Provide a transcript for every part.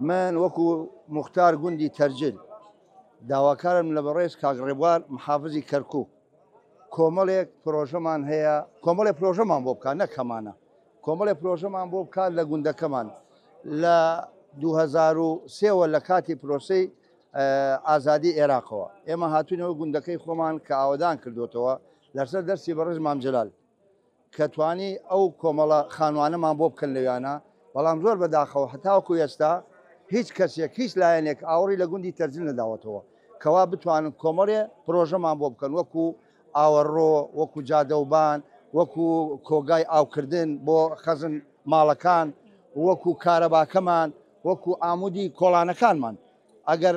من وەکو موختار گوندی تەرجل داواکارم لە بەڕێز کاک ڕێبوار محافزی کەرکوک کۆمەڵێک پرۆژەمان هەیە کۆمەڵێ پرۆژەمان بۆ بکات نەک هەمانە کۆمەڵێ پرۆژەمان بۆ بکات لە گوندەکەمان لە 2003ەوە لە کاتی پرۆسەی ئازادی عێراقەوە ئێمە هاتوینەوە گوندەکەی خۆمان کە ئاوەدان کردوتەوە لەسەر دەستی بەڕێز مام جەلال کە توانی ئەو کۆمەڵە خانوانەمان بۆ بکەن لەویانە، بەڵام زۆر بەداخەوە هەتاوەکو ئێستا هیچ کەسێک هیچ لایەنێک ئاوڕی لە گوندی تەرجل نەداوەتەوە کەوا بتوانن کۆمەڵێ پرۆژەمان بۆ بکەن وەکو ئاوەڕۆ، وەکو جادەوبان، وەکو کۆگای ئاوکردن بۆ خەزن ماڵەکان، وەکو کارەباکەمان، وەکو ئامودی کۆڵانەکانمان. ئەگەر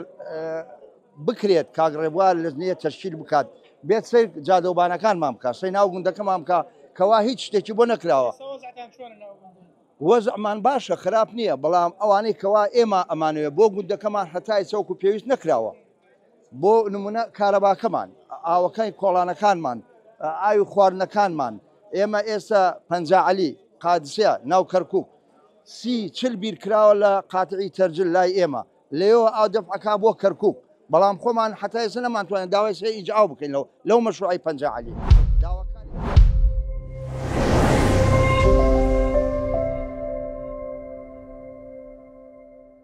بکرێت کاک ڕێبوار لەجنەیە تەشکیل بکات بێت سەیر جادەوبانەکانمان بکات سەی ناو گوندەکەمان بکە کەوا هیچ شتێکی بۆ نەکراوە وەزعمان باشە خراپ نییە بەڵام ئەوانەی کەوا ئێمە ئەمانەوێ بۆ گوندەکەمان هەتای چەوک و پێویست نەکراوە بۆ نمونە کارەباکەمان ئاوەکەی کۆڵانەکانمان ئاوی خواردنەکانمان ئێمە ئێستا پەنجاعلی قادسە ناو کەرکک سی چل بیر کراوە لە قاتعی تەرجل لای ئێمە لەوێوە ئاو دەفعەکا بۆ کەرکوک بەڵام خۆمان حەتا ئێستا نەمانتوانی داوای سێ ئینج ئاو بکەین لەو لەو مەشروعی پەنجا عەلی.